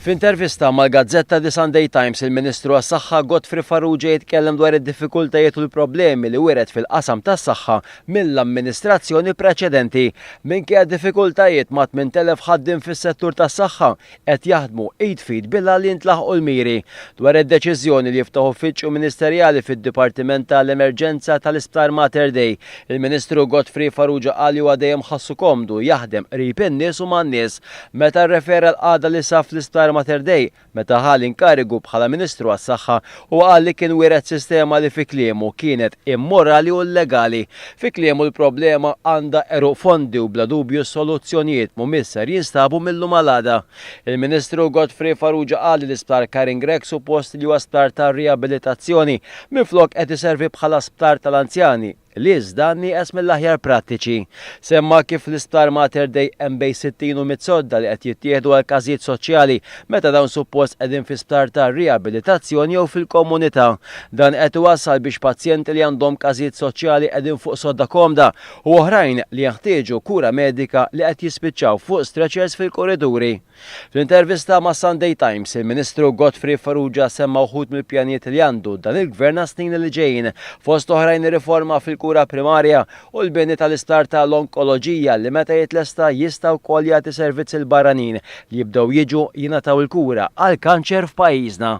F'intervista mal-gazzetta The Sunday Times, il-Ministru għas-Saħħa Godfrey Farrugia jitkellem dwar id-diffikultajiet u l-problemi li wiret fil-qasam tas-saħħa mill-amministrazzjoni preċedenti. Minkejja d-diffikultajiet, mat-8,000 ħaddiem fis-settur tas-saħħa qed jaħdmu id f'id bil-għan li jintlaħqu l-miri. Dwar id-deċiżjoni li jiftaħ uffiċċju ministerjali fid-Dipartiment ta' l-Emerġenza tal-Isptar Mater Dei, il-Ministru Godfrey Farrugia qal li huwa dejjem ħassu komdu jaħdem qrib in-nies u man-nies. Meta rrefera l-qagħda li sab fl-Isptar Mater Dei meta ħa l-inkarigu bħala Ministru għas-Saħħa, huwa qal li kien wiret sistema li fi kliemu kienet immorali u llegali. Fi kliemu l-problema għandha għeruq fondi u bla dubju s-soluzzjonijiet mhumiex ser jinstabu mil-lum għal għada. Il-Ministru Godfrey Farrugia qal li l-Isptar Karin Grech suppost li huwa sptar ta' riabilitazzjoni minflok qed iservi bħala sptar tal-anzjani li iżda nieqes mill-aħjar prattiċi. Semma kif fl-Isptar Mater Dei hemm bejn 60 u 100 sodda li qed jittieħdu għal każijiet soċjali meta dawn suppost qegħdin fi sptar ta' riabilitazzjoni jew fil-komunità. Dan qed iwassal biex pazjenti li għandhom każijiet soċjali qegħdin fuq sodda komda u oħrajn li jenħtieġu kura medika li qed jispiċċaw fuq stretchers fil-kuriduri. Fl-intervista mas-Sunday Times, il-Ministru Godfrey Farrugia semma wħud mill-pjanijiet li għandu dan il-Gvern għas-snin li ġejjin, fost oħrajn ir-riforma fil-kura primarja u l-bini tal-isptar ta' l-onkoloġija li meta jitlesta jista' wkoll jagħti servizz lill-barranin li jibdew jiġu jingħataw il-kura għall-kanċer f'pajjiżna.